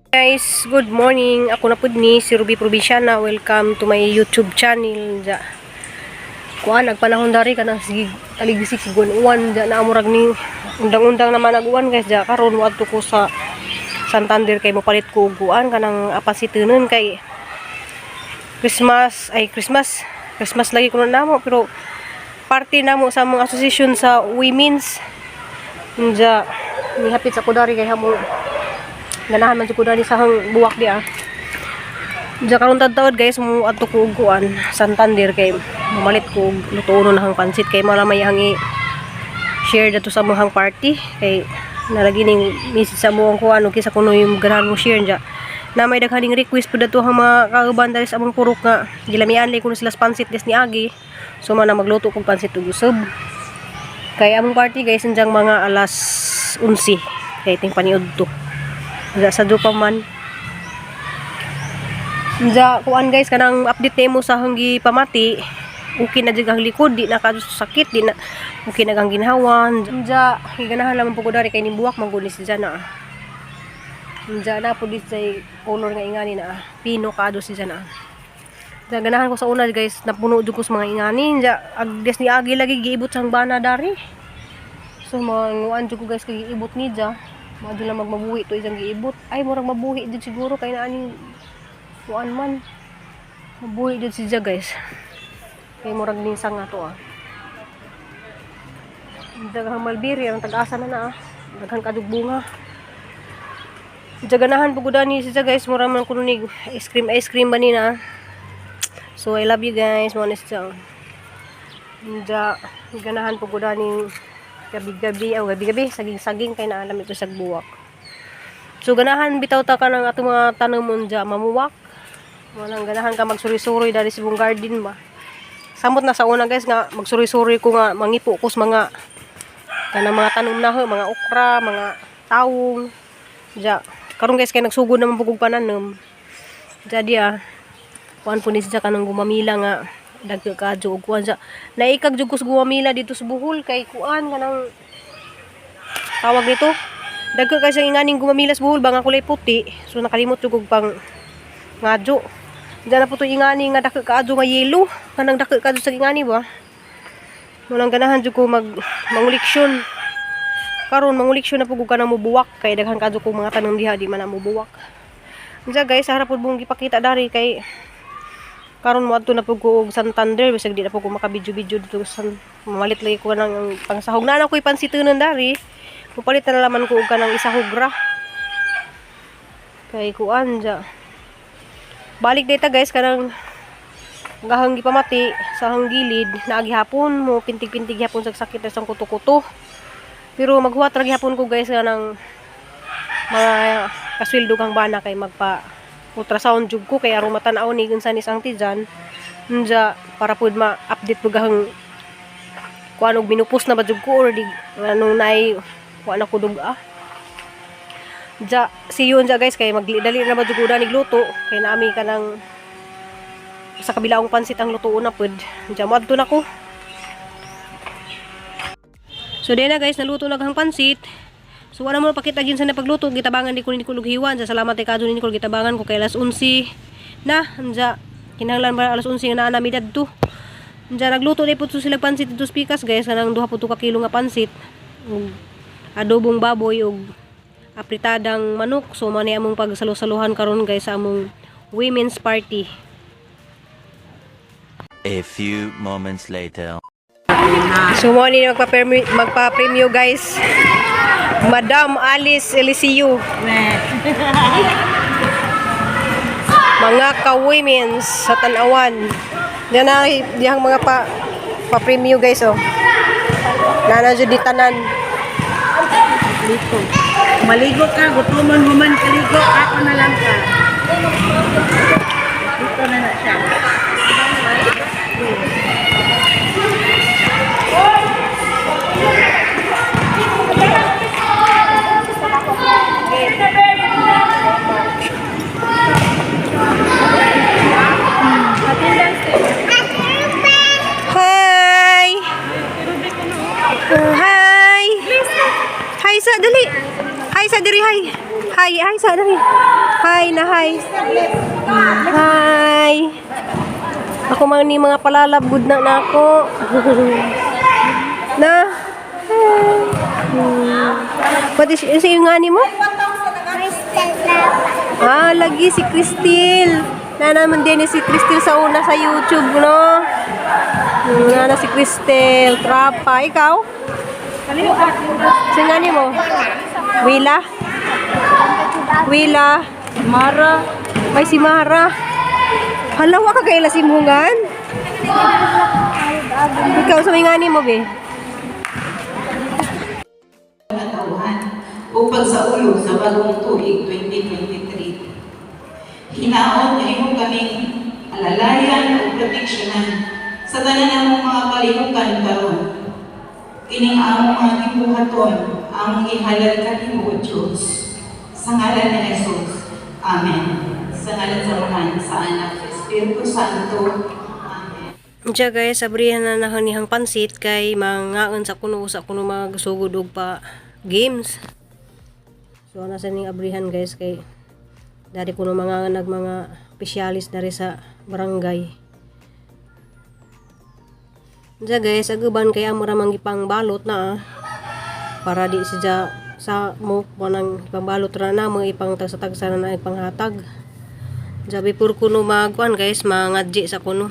Guys, good morning. Ako na pud ni si Ruby Provinciana. Welcome to my YouTube channel. Ja. Kuan nagpanahon dari kanang sige taligisik sig uwan ja na murag ni undang-undang naman ag-uwan, guys, ja. Karon moadto ko sa Santander kay mopalit ko og kuan kanang apansitenon kay Christmas ay Christmas Christmas lagi kuno namo, pero party namo sa among association sa women's. Ja, nihapit sa ko dari kay hamo ganahan man jud ko dani sa hang buwak di ah. Diya karon taod, guys, mo adto ko og kuan Santander kay mamalit ko og lutuonon na hang pansit kay mala may hang i-share dato sa among party kay nalagi ning message sa among kuan og kinsa kuno yung ganahan mo share diya na may daghaning request pud dato ang mga kauban diri sa among purok nga gilamian lay kuno sila sa pansit des ni agi. So man na magluto kog pansit ug usab kay among party, guys, anjang mga alas 11 kay ting paniud to. Diya sa pa man. Diya, kuan guys, kanang update nimo sa hanggi pamati, okay na jud ang likod, di na ka sakit, di na okay na kang ginhawan. Diya, giganahan lamang po ko dari kay nimbuwak man gud ni si Jana. Diya na po di sa color nga ingani na pino kado si Jana. Diya ganahan ko sa una, guys, napuno jud ko sa mga ingani. Diya agdes ni agi lagi giibot sang bana dari. So mga nguan jud ko, guys, kay giibot ni diya. Mga lang magmabuhi to isang giibot. Ay, murag mabuhi jud siguro kay naa ning kuan man. Mabuhi jud siya, guys. Kay murag ning sanga to ah. Daghang mulberry ang tag-asa na na ah. Daghan kadug bunga. Ganahan po ni siya, guys, mura man kuno ni ice cream ba ni na. So I love you, guys, mo ni siya. Diya ganahan po gud ni gabi-gabi, aw gabi-gabi, saging-saging kay naalam ito sa buwak. So ganahan bitaw ta ka ng atong mga tanomon dya mamuwak. Walang ganahan ka magsuri-suroy dari sa buong garden ba. Samot na sa una, guys, nga magsuri-suroy ko nga mangipo ko sa mga kanang mga tanom na ho, mga okra, mga tawong. Dya. Karon, guys, kay nagsugod naman pud kog pananom. Dya di ah. Kuan po ni siya kanang gumamila nga dagko kadyo og kuan siya. Naikag jud ko sa gumamila dito sa Bohol kay kuan kanang tawag nito. Dagko kay siyang inganing gumamila sa Bohol ba nga kulay puti. So nakalimot jud kog pang ngadyo. Diyan na po to ingani nga dako kaadyo nga yellow. Kanang dako kaadyo sa ingani ba. Walang ganahan jud ko mag manguliksyon. Karon manguliksyon na pud ko kanang mubuwak kay daghan kaadyo kong mga tanom diha di man na mubuwak. Diya, guys, sa harap pud mong gipakita dari kay karon mo adto na pud ko og Santander bisag di na pud ko maka-video-video dito sa mamalit lagi ko ng pangsahog na na ko'y pansitunan dari. Mupalit na laman ko og kanang isahog ra. Kay kuan dya. Balik data, guys, kanang gahang gipamati sa hang gilid naagi hapon mo pintig-pintig hapon sa sakit sa kuto-kuto. Pero maghuwat ra gihapon ko, guys, kanang mga kasweldo kang bana kay magpa ultrasound jud ko kay aron matan-aw ni unsa ni sang tiyan unja para pud ma-update pud gahang kuan og minupos na ba jud ko or di anong naay kuan ako duga. Ja, see you unja, guys, kay magdali na ba jud ko ni luto kay naami kanang sa kabilaong pansit ang lutuon na pud. Ja, moadto na ko. So di na, guys, naluto na ang pansit. So wala mo pakita gin sa napagluto, gitabangan di ko ni Nicole og hiwan. Sa salamat kay kadto ni Nicole, gitabangan ko kay alas 11 na. Anja kinahanglan ba alas 11 nga naa nami dadto. Anja nagluto na pud sila pansit dito sa pikas, guys, kanang 2 pud ka kilo nga pansit ug adobong baboy ug apritadang manok. So mao ni among pagsalo-saluhan karon, guys, sa among women's party. A few moments later. So mo ni magpa-premyo, guys. Madam Alice Eliseo. Mga ka-women's sa Tan-awan. Diyan na diyang mga pa pa-premyo, guys, oh. Nana jud di tanan. Dito. Maligo ka, gutomon mo man kaligo, ako na lang ka. Dito na na siya. Hi! Oh, hi! Hi sa dali. Hi sa diri, hi. Hi, hi sa diri. Hi na hi. Hi. Ako man ni mga palalab good na na ako. Na. Hi. What is yung ngani mo? Ah, lagi si Cristel. Na naman din si Cristel sa una sa YouTube, no? Nana si Cristel, trapa. Ikaw? Sino ngani mo? Wila? Wila? Mara? May si Mara. Hala, wa ka kaila si Mungan? Ikaw, sa may ngani mo, be? Katauhan o pagsaulo sa bagong tuig 2023. Hinaot na imo kaming alalayan o proteksyonan sa tanan namong mga kalihukan karon. Kining among mga gibuhaton, among gihalad kanimo o Dios. Sa ngalan ni Jesus. Amen. Sa ngalan sa Amahan, sa Anak, sa Espiritu Santo. Amen. Diya guys, abrihan na nahon nihang pansit kay mangaon sa kuno magsugod og pa games. So ana sa ning abrihan guys kay dari kuno mga nag mga opisyalis dari sa barangay. Diya guys, aguban kay amo ra man gipang balot na ah. Para di siya sa mo manang ipangbalot ra na mo ipang tagsa-tagsa na na ipanghatag. Diya before kuno magkuan guys, mangadji sa kuno.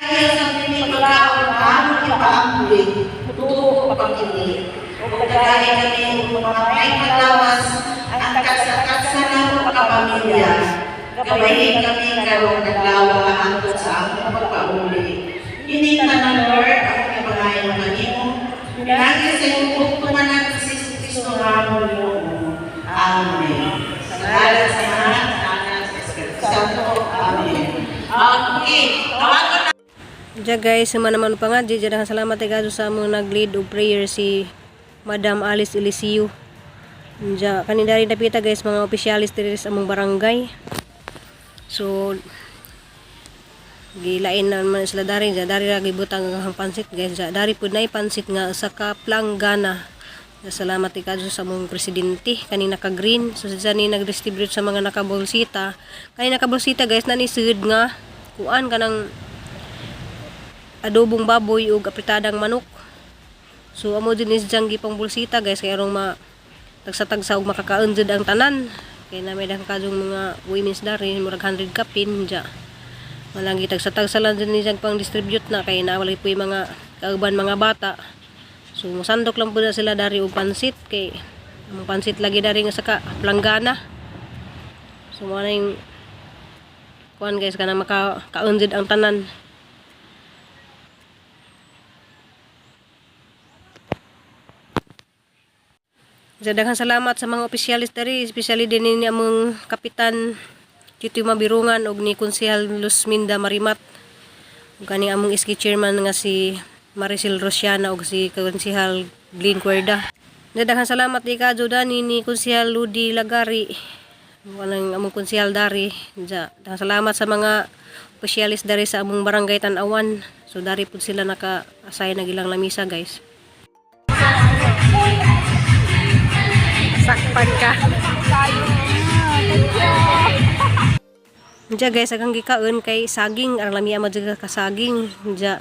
Kaya sa pagkaon among ipaambuli, tuo pangili. Ug kagaya kami og mga may paglawas ang katsa-katsa namo kapamilya. Gabayin kami karong adlaw hangtod sa among pagpauli. Kini tanan Lord ang ipangayo kanimo. Pinagi sa imong bugtunganan si Jesu Kristo nga among Ginoo. Amen. Sa ngalan sa Amahan, sa Anak, sa Espiritu Santo. Amen. Okay, tawagon na. Diya guys, sama naman pa nga. Diya daghang salamat kay Gado sa among nag-lead og prayer si Madam Alice Eliseo. Diya, kanina rin napita guys, mga opisyalis diri sa among barangay. So, gilain na naman sila dari. Diya, dari ra gibutang ang pansit guys. Diya, dari pud nay pansit nga sa kaplangana. Diya, salamat kay Gado sa among presidente kaning naka-green. So, siya ni nag-distribute sa mga nakabolsita. Kaning nakabolsita guys, na ni sud nga kuan kanang adobong baboy ug apritadang manok. So amo din is diyang gipang bulsita guys kay arong ma tagsa-tagsa ug makakaon jud ang tanan. Kay na may dahang kadong mga women's dari murag 100 kapin dya. Walang gitagsa-tagsa lang din ni diyang pang distribute na kay nawala po yung mga kauban mga bata. So mosandok lang po na sila dari og pansit kay ang pansit lagi dari nga saka planggana. So mo na yung kuan guys kana maka kaon jud ang tanan. Sa daghang salamat sa mga opisyalis diri, especially din ni among kapitan Tito Mabirungan og ni Konsehal Luzminda Marimat. Ug kani among iski chairman nga si Maricel Rosiana og si Konsehal Glenn Cuerda. Sa daghang salamat di ka dani ni Konsehal Ludi Lagari. Walang among konsehal dari. Sa daghang salamat sa mga opisyalis dari sa among barangay Tan-awan. So dari pud sila naka-assign na gilang lamisa guys. Sakpan ka. Diya guys, agang gikaon kay saging, ang lami ama dyan ka saging. Diya.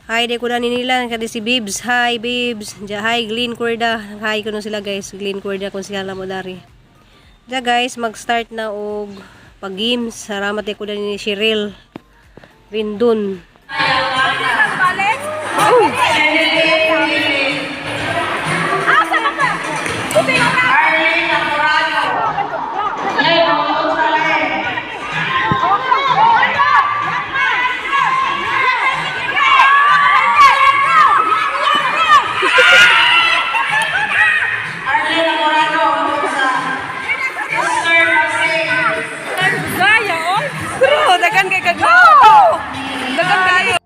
Hi, di ko na nila kadi si Bibs. Hi, Bibs. Diya, hi, Glenn Cuerda. Hi kuno sila guys, Glenn Cuerda kung sila mo dari. Diya guys, mag-start na og pag-games. Salamat di ko na ni Cheryl Rindon. Bro, dagan kay kag. Dagan kayo.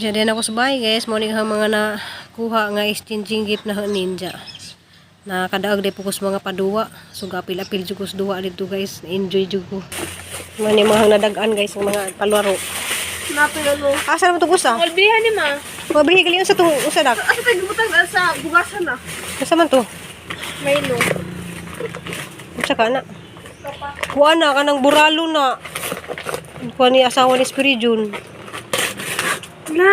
Diyan din ako sa bahay, guys. Mo ni ang mga nakuha nga exchanging gift na ninja. Nakadaog di po ko sa mga paduwa. So gapil-apil jud ko sa duwa dito, guys. Na-enjoy jud ko. Mani mga nadag-an, guys, ng mga palaro. Napilalo. Asa naman to gusa? Albihan ni ma. Mabrihi gali unsa tong usa dak? Asa tayo gubutang sa bugasan na? Asa man to? Milo. Unsa ka na? Kuha na kanang buralo na. Kuha ni asawa ni Spiridion. Na.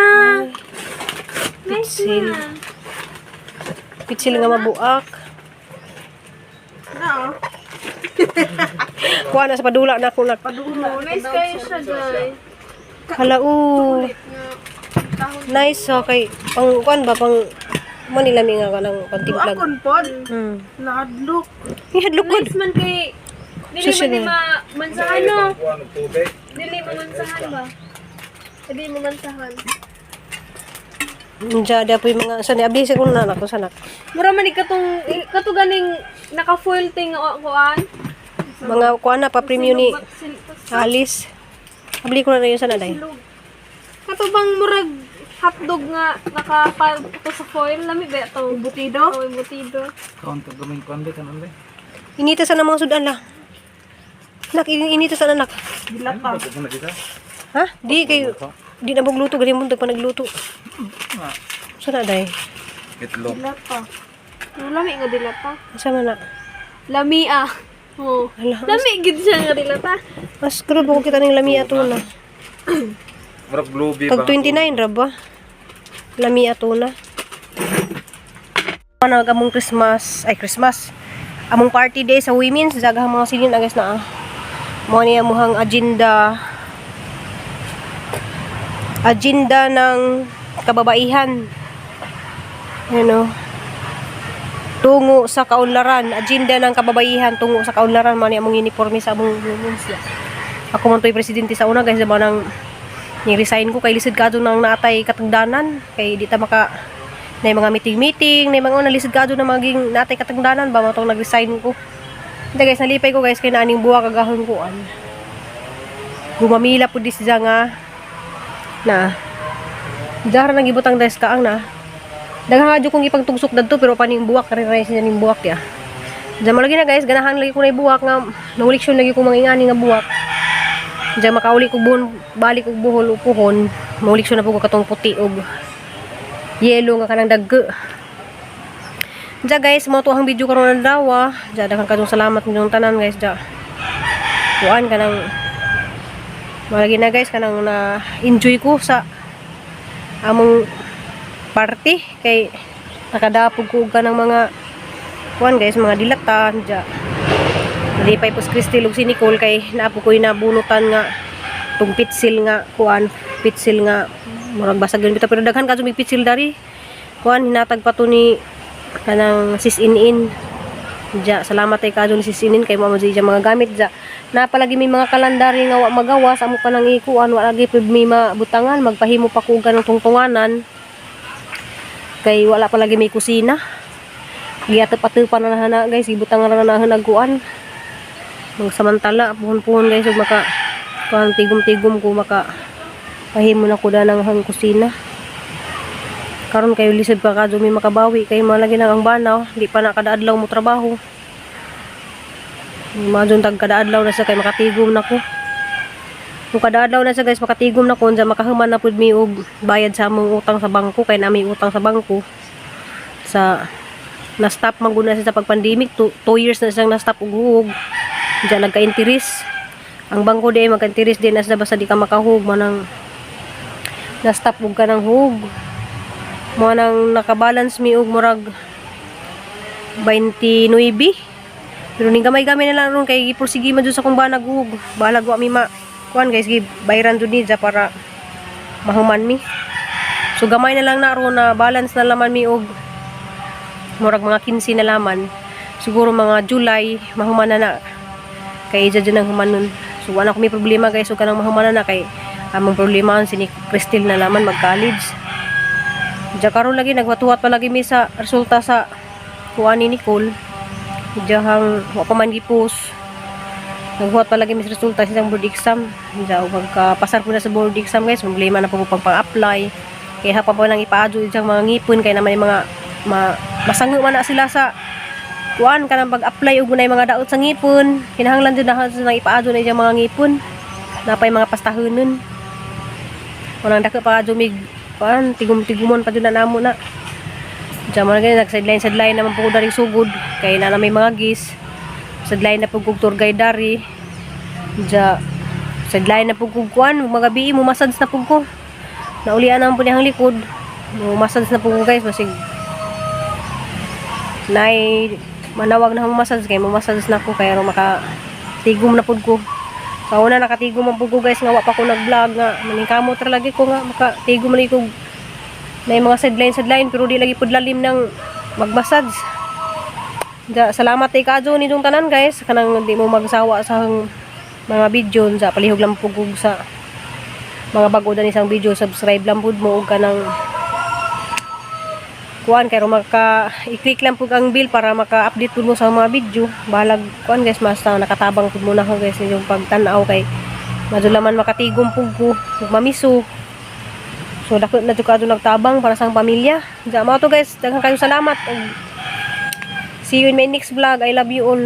Nice Pitsil. na. Pitsil nga mabuak. Na. Oh. Kuha na sa padula na ako na. Oh, nice kayo siya, guys. Hala oh. Nice oh kay pang kuan ba pang Manila mi nga kanang pantimplag. Akon pod. Nakadlok. Ihadlok gud. Nice man kay dili Susunod. man ni ma mansahan no. Dili mo mansahan ba? Dili mo mansahan. Diya da po yung mga sa ni abli sa kuno na ako sa nak. Mura man ni katong kato ganing naka foil thing nga kuan. Mga kuan na pa premium ni Alice. Abli ko na na yun sa naday. Kato bang murag hotdog nga naka to sa foil lami ba to? Embutido? Oh, embutido. Inita sa na mga sudan la. Nak, inita sa anak. Dilata. Ha? Di kay di na bugluto gani mo pa nagluto. Sa na day? Itlog. Dilata. Ang lami nga dilata. Sa man na? Lami ah. Oh. Hala. Lami gid siya nga dilata. Mas krud mo kita ning lamia tuna. Murag blue bee Tag ba? 29 ra ba? Lamia tuna. Ano among Christmas, ay Christmas. Among party day sa women's daghang mga silin agas na ah. Mo ni amuhang agenda agenda ng kababaihan. Ano? Tungo sa kaunlaran, agenda ng kababaihan tungo sa kaunlaran mo ni among uniforme sa among women's. Ako man to'y presidente sa una, guys, diba nang ni-resign ko kay lisod kadto nang naatay katungdanan kay di ta maka na mga meeting-meeting, na mga lisod kadto na maging naatay katungdanan ba mo tong nag-resign ko. Hindi guys, nalipay ko guys kay naaning buwa kagahon ko an. Gumamila pud di siya nga na dara nang gibutang des kaang na. Daghan nga jud kong ipagtugsok dadto pero paning buwak rin rin siya ning buwak ya. Diyan mo lagi na guys, ganahan lagi ko na buwak nga nanguliksyon lagi ko mga ingani nga buwak. Diyan makauli ko buhon, balik og buhol upuhon, mauliksyon na po ko katong puti og yellow nga kanang dagge. Diyan guys, mo to ang video karon ng dawa. Diyan daghang kadong salamat ninyong tanan guys diyan. Kuan kanang malagi na guys kanang na enjoy ko sa among party kay nakadapog ko og kanang mga kuan guys, mga dilata diyan. Nalipay po si Cristel ug si Nicole kay naapo ko'y nabunutan nga tung pitsil nga kuan, pitsil nga murag basag yun bitaw pero daghan kadto may pitsil dari. Kuan hinatag pa to ni kanang sis in Ja, salamat ay kadto ni sis in kay mo mo dyan mga gamit ja. Napalagi may mga kalendaryo nga wa magawas amo pa nang ikuan wa lagi pud may mabutangan magpahimo pa ko og tungtunganan kay wala pa lagi may kusina. Giatep-atepan na na guys, gibutangan na na nagkuan magsamantala puhon-puhon guys ug maka kuan tigom-tigom ko maka pahimo na ko da ng hang kusina karon kayo lisod pa kadto may makabawi kay malagi nang ang banaw di pa na kada adlaw mo trabaho. Imagine tag kada adlaw na sa kay makatigom na ko. Kung kada adlaw na sa guys makatigom na ko unsa makahuman na pud mi og bayad sa among utang sa bangko kay na may utang sa bangko sa na-stop man gud na siya sa pag-pandemic 2 years na siyang na-stop og huog. Diyan nagka-interest. Ang bangko di ay magka-interest din na siya basta di ka makahug manang na-stop og ka ng hug. Mo nang nakabalance mi og murag 29. Pero ning gamay-gamay na lang ron kay gipursige man jud sa kong banag hug. Balag wa mi ma kuan guys gi bayran jud ni dya para mahuman mi. So gamay na lang na ron na balance na laman mi og murag mga 15 na laman. Siguro mga July mahuman na na kay ija dyan ang humanon. So wala ko may problema guys, so kanang mahumanan na kay among problema ang si ni Cristel na laman mag-college. Diya karon lagi nagwatuwat pa lagi mi sa resulta sa kuan ni Nicole. Diya hang wa pa man gipos. Naghuwat pa lagi mi sa resulta sa isang board exam. Diya og magkapasar ko na sa board exam guys, problema na po ko pag pang-apply. Kaya pa po lang ipaadyo diyang mga ngipon kay naman yung mga masango man na sila sa kuan kanang pag-apply og gunay mga daot sa ngipon. Kinahanglan jud na nang ipaadyo na diyang mga ngipon. Napay mga pastahonon. Walang dako pa adyo mig kuan tigum-tigumon pa jud na namo na. Diyan man gani nag-sideline sideline naman po ko dari sugod kay na may mga gis. Sideline na po kog tour guide dari. Diya sideline na po kog kuan mga gabi mo massage na po ko. Naulian naman po niyang likod. Mo massage na po ko guys basig nay manawag na mo massage kay mo massage na ko kay aron maka tigom na pud ko. Sa una nakatigom man pud ko guys nga wa pa ko nag-vlog nga maningkamot ra lagi ko nga makatigom man ko na mga sideline sideline pero di lagi pud lalim ng magmassage. Ja, salamat kay Kajo ni tanan guys kanang di mo magsawa sa mga video sa palihog lang pug og sa mga bago dan isang video, subscribe lang pud mo og kanang kuan kay maka i-click lang pud ang bell para maka-update pud mo sa mga video. Bahalag kuan guys, basta nakatabang pud mo na ako guys inyong pagtan-aw kay madula man makatigom pug ko ug mamiso. So dako na jud kaadto nagtabang para sa pamilya. Diya mao to guys, daghan kayo salamat ug see you in my next vlog. I love you all.